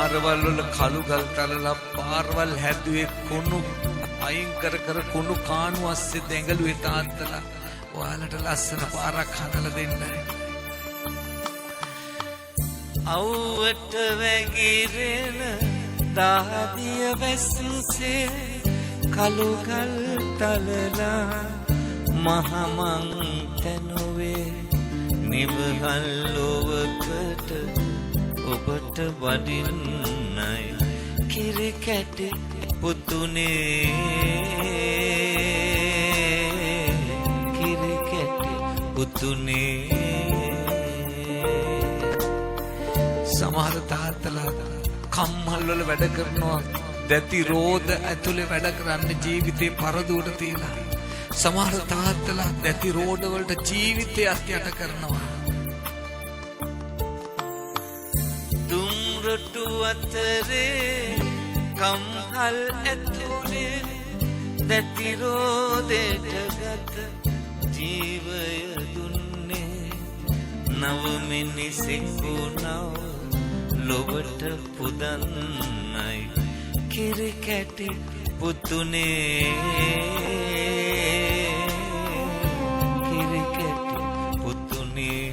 පාරවල් වල කළු ගල් තලලා පාරවල් හැදුවේ, කුණු අයින් කර කර කුණු කාණු අස්සේ දැඟලුවේ තාත්තලා ඔයාලට ලස්සන පාරක් හදලා දෙන්නයි. අවුවට වැගිරෙන දාදිය වැස්සේ කළු ගල් තලලා මහමං තැනුවේ නිවහල් ලොවකට ඔබට වඩින්නයි කිරි කැටි පුතුනේ, කිරි කැටි පුතුනේ. සමහර තාත්තලා කම්මල් වල වැඩ කරනවා, දැති රෝද ඇතුලේ වැඩ කරන්න ජීවිතේ පරදුවට තියලා. සමහර තාත්තලා දැති රෝඩ වලට ජීවිතය අත් යට කරනවා. දුම් රොටු අතරේ කම්හල් ඇතුලේ දැති රෝදෙට ගත ජීවය දුන්නේ නව මිනිසෙකු නව ලොවට පුදන්නයි කිරි කැටි පුතුනේ, කිරි කැටි පුතුනේ.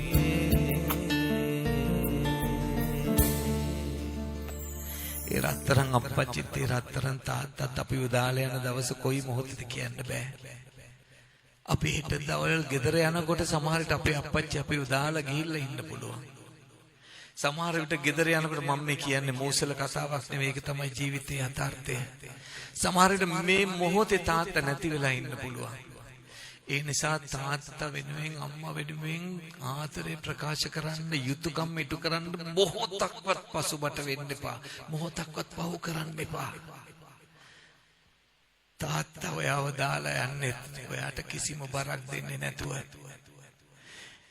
ඒ රත්තරන් අප්පච්චිත් ඒ රත්තරන් තාත්තත් අපි දාලා යන දවස කොයි මොහොතද කියන්න බෑ. අපි හෙට දවල් ගෙදර යනකොට සමහර විට අපේ අප්පච්චි අපිව දාලා ගිහිල්ලා ඉන්න පුළුවන්. සමහර විට ගෙදර යනකොට, මම මේ කියන්නේ මූසල කතාවක් නෙවෙයි, ඒක තමයි ජීවිතයේ යථාර්ථය. සමහර විට මේ මොහොතේ තාත්තා නැති වෙලා ඉන්න පුළුවන්. ඒ නිසා තාත්තා වෙනුවෙන් අම්මා වෙනුවෙන් ආදරය ප්‍රකාශ කරන්න, යුතුයකම් ඉටු කරන්න මොහොතක්වත් පසුබට වෙන්න එපා. මොහොතක්වත් පහු කරන්න එපා. තාත්තා ඔයාව දාලා යන්නේ ඔයාට කිසිම බරක් දෙන්නේ නැතුව.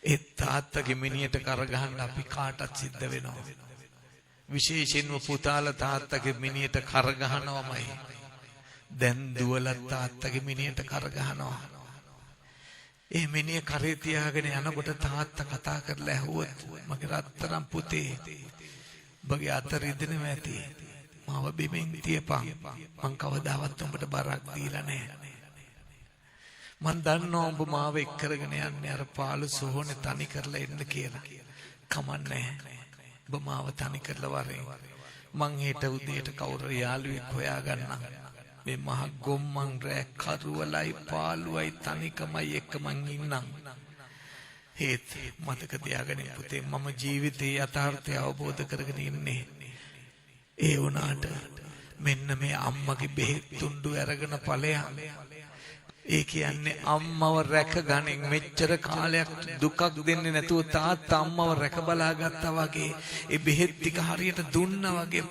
ඒ තාත්තගේ මිනියට කරගහන්න අපි කාටත් සිද්ධ වෙනවා. විශේෂයෙන්ම පුතාලා තාත්තගේ මිනියට කරගහනවමයි. දැන් දුවලා තාත්තගේ මිනියට කරගහනවා. ඒ මිනිය කරේ තියාගෙන යනකොට තාත්තා කතා කරලා ඇහුවොත්, මගේ රත්තරන් පුතේ, උඹගේ අත රිදෙනවා ඇති. මාව බිමින් තියපන්. මං කවදාවත් උඹට බරක් දීලා නැහැ. මං දන්නවා උඹ මාව එක් කරගෙන යන්නේ අර පාළු සොහොනේ තනි කරලා එන්න කියලා. කමන්නේ. උඹ මාව තනි කරලා වරෙන්. මං හෙට උදේට කවුරු යාළුවෙක් හොයාගන්නම්. මේ මහ ගොම්මන් රෑ කරුවලයි පාළුවයි තනිකමයි එක්ක මං ඉන්නම්. ඒත් මතක තියාගන්න පුතේ, මම ජීවිතේ යථාර්ථය අවබෝධ කරගෙන ඉන්නේ. ඒ වුණාට මෙන්න මේ අම්මගේ බෙහෙත් තුණ්ඩු අරගෙන ඵලයන්. ඒ කියන්නේ අම්මව රැක ගනින්, මෙච්චර කාලයක් දුකක් දෙන්නේ නැතුව තාත්තා අම්මව රැක බලා ගත්තා වගේ, ඒ බෙහෙත් ටික හරියට දුන්නා වගේ,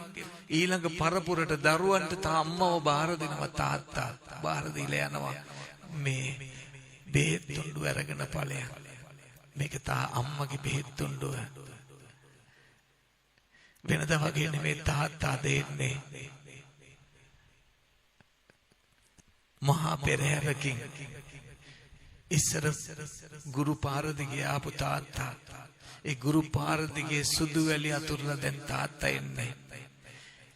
ඊළඟ පරපුරට දරුවන්ට තා අම්මව බාර දෙනවා, තාත්තා බාර දීලා යනවා. මේ බෙහෙත් තුණ්ඩු අරගෙන ඵලයන්. මේක තා අම්මගේ බෙහෙත් තුණ්ඩුව. වෙනද වගේ නෙමෙයි තාත්තා දෙන්නේ. මහා පෙරහැරකින් ඉස්සර ගුරු පාර දිගේ ආපු තාත්තා, ඒ ගුරු පාර දිගේ සුදු වැලි අතුරලා දැන් තාත්තා එන්නේ.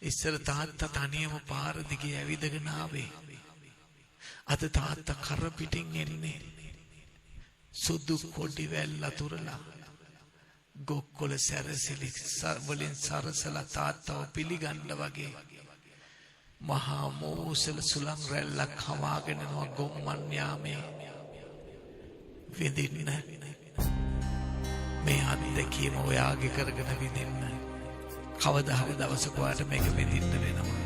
ඉස්සර තාත්තා තනියම පාර දිගේ ඇවිදගෙන ආවේ. අද තාත්තා කර පිටින් එන්නේ. සුදු කොඩි වැල් අතුරලා, ගොක්කොල සැරසිලි වලින් සරසලා තාත්තව පිළිගන්න වගේ මහා මෝසල සුළං රැල්ලක් හවාගෙන යනවා ගොම්මන් යාමේ. විඳින්න මේ අත්දැකීම ඔයාගේ කරගෙන විඳින්න. කවදා හරි දවසක ඔයාට මේක විඳින්න වෙනවා.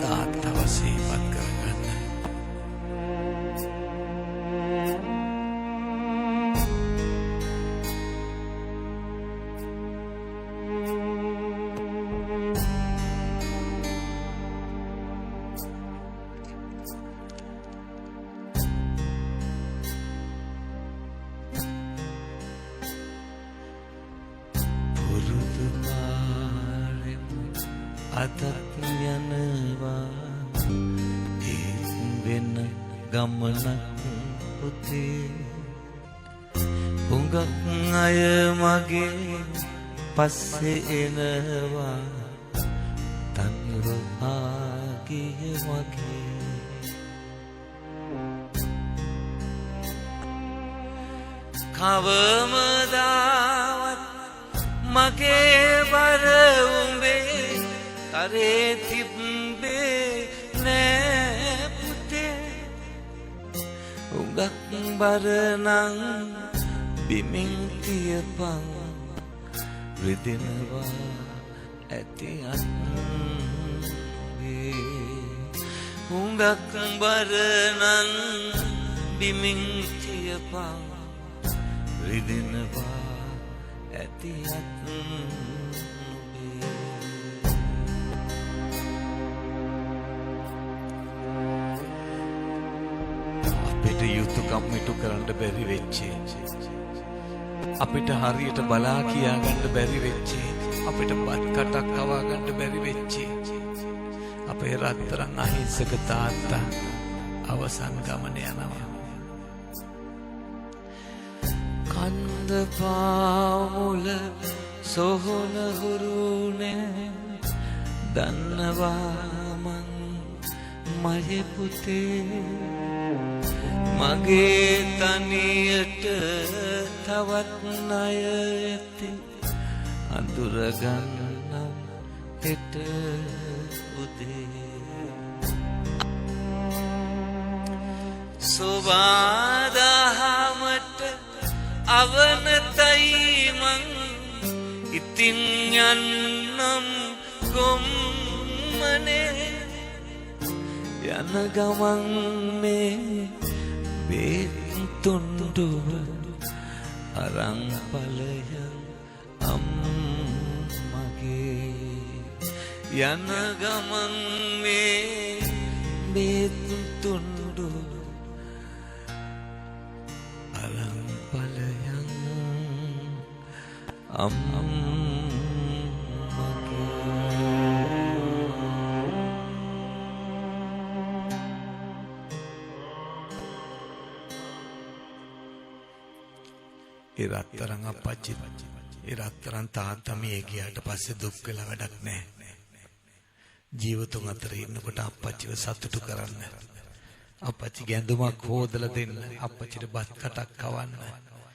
තාත්තව සිහිපත් කරගන්න. අදත් යනවා ඒත් වෙන ගමනක් පුතේ. හුඟක් අය මගේ පස්සේ එනවා තනිව ආගිය මගේ. කවමදාවත් මගේ බර උඹේ කරේ තිබ්බේ නෑ පුතේ. හුඟක් බර නම් බිමින් තියපන් රිදෙනවා ඇති අත් වේ. හුඟක් බර නම් බිමින් තියපන් රිදෙනවා ඇති අත් වේ. අපිට යුතුයකම් ඉටු කරන්න බැරි වෙච්චේ, අපිට හරියට බලා කියා ගන්න බැරි වෙච්චේ, අපිට බත් කටක් කවා ගන්න බැරි වෙච්චේ, අපේ රත්තරන් අහිංසක තාත්තා අවසන් ගමන යනවා. කන්ද පාමුල සොහොන හුරුනේ දන්නවා මං මගේ පුතේ. මගේ තනියට තවත් ණය ඇති අඳුරගන්නම් හෙට උදේ. සෝවාදහමට අවනතයි මං ඉතින් යන්නම් ගොම්මනේ. යන ගමන් මේ බේත් තුන්ඩුව අරන් ඵලයන් අම්මගේ. යන ගමන් මේ බේත් තුන්ඩුව අරන් ඵලයන් අම්මගේ. ඒ රත්තරන් අප්පච්චි, ඒ රත්තරන් තාත්තා මිය ගියාට පස්සේ දුක් වෙලා වැඩක් නැහැ. ජීවතුන් අතර ඉන්නකොට අප්පච්චිව සතුටු කරන්න, අප්පච්චි ගැඳුමක් හොදලා දෙන්න, අප්පච්චිට බත් කටක් කවන්න.